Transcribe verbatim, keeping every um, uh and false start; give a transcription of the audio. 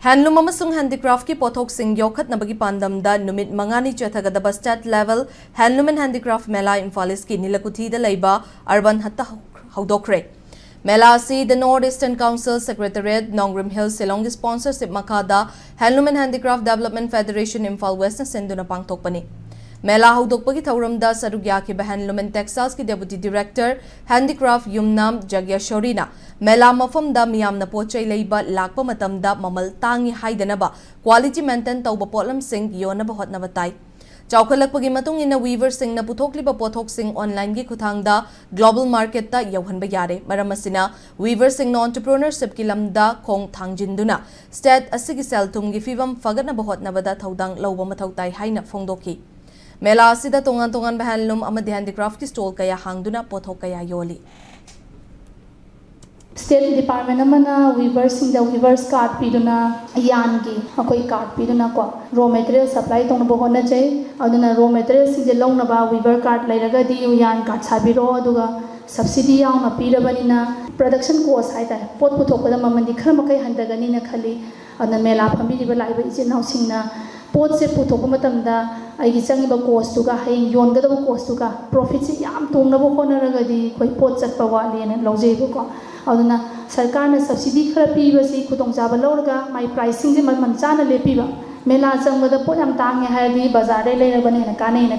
ꯍꯦꯟꯂꯨꯝ ꯑꯃꯁꯨꯡ ꯍꯦꯟꯗꯤꯀ꯭ꯔꯥꯐꯀꯤ ꯄꯣꯠꯊꯣꯛꯁꯤꯡ ꯌꯣꯛꯈꯠꯅꯕꯒꯤ ꯄꯥꯟꯗꯝꯗ ꯅꯨꯃꯤꯠ ꯃꯉꯥꯅꯤ ꯆꯠꯊꯒꯗꯕ State Level Handloom and Handicraft Mela Imphal Eastꯀꯤ ꯅꯤꯂꯀꯨꯊꯤꯗ ꯂꯩꯕ Urban Hutꯇ ꯍꯧ-, ꯍꯧꯗꯣꯛꯈ꯭ꯔꯦ꯫ ꯃꯦꯂꯥ ꯑꯁꯤ The North Eastern Council Secretariat, Nongrim Hills, ꯁꯤꯂꯣꯡꯒꯤ sponsorship ꯃꯈꯥꯗ Handloom and Handicraft Development Federation, Imphal Westꯅ ꯁꯤꯟꯗꯨꯅ ꯄꯥꯡꯊꯣꯛꯄꯅꯤ꯫ ꯃꯦꯂꯥ ꯍꯧꯗꯣꯛꯄꯒꯤ ꯊꯧꯔꯝꯗ ꯁꯔꯨꯛ ꯌꯥꯈꯤꯕ Handloom and Textilesꯀꯤ Deputy Director, Handicraft ꯌꯨꯝꯅꯥꯝ ꯖꯒ꯭ꯌꯥꯁꯣꯔꯤꯅ ꯃꯦꯂꯥ ꯃꯐꯝꯗ ꯃꯤꯌꯥꯝꯅ ꯄꯣꯠ ꯆꯩ ꯂꯩꯕ ꯂꯥꯛꯄ ꯃꯇꯝꯗ ꯃꯃꯜ ꯇꯥꯡꯉꯤ ꯍꯥꯏꯗꯅꯕ, quality maintain ꯇꯧꯕ ꯄꯣꯠꯂꯝꯁꯤꯡ ꯌꯣꯟꯅꯕ ꯍꯣꯠꯅꯕ ꯇꯥꯏ꯫ ꯆꯥꯎꯈꯠꯂꯛꯄꯒꯤ ꯃꯇꯨꯡ ꯏꯟꯅ weaverꯁꯤꯡꯅ ꯄꯨꯊꯣꯛꯂꯤꯕ ꯄꯣꯠꯊꯣꯛꯁꯤꯡ onlineꯒꯤ ꯈꯨꯠꯊꯥꯡꯗ global marketꯇ ꯌꯧꯍꯟꯕ ꯌꯥꯔꯦ꯫ ꯃꯔꯝ ꯑꯁꯤꯅ weaverꯁꯤꯡꯅ entrepreneurshipꯀꯤ ꯂꯝꯗ ꯈꯣꯡ ꯊꯥꯡꯖꯤꯟꯗꯨꯅ state ꯑꯁꯤꯒꯤ ꯁꯦꯜ ꯊꯨꯝꯒꯤ ꯐꯤꯕꯝ ꯐꯒꯠꯅꯕ ꯍꯣꯠꯅꯕꯗ ꯊꯧꯗꯥꯡ ꯂꯧꯕ ꯃꯊꯧ ꯇꯥꯏ ꯍꯥꯏꯅ ꯐꯣꯡꯗꯣꯛꯈꯤ꯫ ꯃꯦꯂꯥ ꯑꯁꯤꯗ ꯇꯣꯉꯥꯟ ꯇꯣꯉꯥꯟꯕ handloom ꯑꯃꯗꯤ handicraftꯀꯤ stall ꯀꯌꯥ ꯍꯥꯡꯗꯨꯅ ꯄꯣꯠꯊꯣꯛ ꯀꯌꯥ ꯌꯣꯜꯂꯤ꯫ State department ꯑꯃꯅ weaverꯁꯤꯡꯗ weavers card ꯄꯤꯗꯨꯅ yarnꯒꯤ ꯑꯩꯈꯣꯏ card ꯄꯤꯗꯨꯅꯀꯣ raw material supply ꯇꯧꯅꯕ ꯍꯣꯠꯅꯖꯩ꯫ ꯑꯗꯨꯅ raw materialꯁꯤꯡꯁꯦ ꯂꯧꯅꯕ weaver card ꯂꯩꯔꯒꯗꯤ yarn card ꯁꯥꯕꯤꯔꯣ, ꯑꯗꯨꯒ subsidy ꯌꯥꯎꯅ ꯄꯤꯔꯕꯅꯤꯅ production cost ꯍꯥꯏꯇꯥꯔꯦ, ꯄꯣꯠ ꯄꯨꯊꯣꯛꯄꯗ ꯃꯃꯜꯗꯤ ꯈꯔ ꯃꯈꯩ ꯍꯟꯊꯒꯅꯤꯅ ꯈꯜꯂꯤ꯫ ꯑꯗꯨꯅ ꯃꯦꯂꯥ ꯐꯝꯕꯤꯔꯤꯕ ꯂꯥꯛꯏꯕ ꯏꯆꯤꯜ ꯏꯅꯥꯎꯁꯤꯡꯅ ꯄꯣꯠꯁꯦ ꯄꯨꯊꯣꯛꯄ ꯃꯇꯝꯗ ꯑꯩꯒꯤ ꯆꯪꯉꯤꯕ costꯇꯨꯒ ꯍꯌꯦꯡ ꯌꯣꯟꯒꯗꯕ costꯇꯨꯒ profitꯁꯦ ꯌꯥꯝ ꯇꯣꯡꯅꯕ ꯍꯣꯠꯅꯔꯒꯗꯤ ꯑꯩꯈꯣꯏ ꯄꯣꯠ ꯆꯠꯄ ꯋꯥꯠꯂꯦꯅ ꯂꯧꯖꯩꯕꯀꯣ꯫ ꯑꯗꯨꯅ ꯁꯔꯀꯥꯔꯅ subsidy ꯈꯔ ꯄꯤꯕꯁꯤ ꯈꯨꯗꯣꯡꯆꯥꯕ ꯂꯧꯔꯒ ꯃꯥꯏ priceꯁꯤꯡꯁꯦ ꯃꯃꯜ ꯆꯥꯅ ꯂꯦꯞꯄꯤꯕ꯫ ꯃꯦꯂꯥ ꯆꯪꯕꯗ ꯄꯣꯠ ꯌꯥꯝ ꯇꯥꯡꯉꯦ ꯍꯥꯏꯔꯗꯤ ꯕꯖꯥꯔꯗꯩ ꯂꯩꯔꯕꯅ ꯍꯦꯟꯅ ꯀꯥꯟꯅꯩꯅ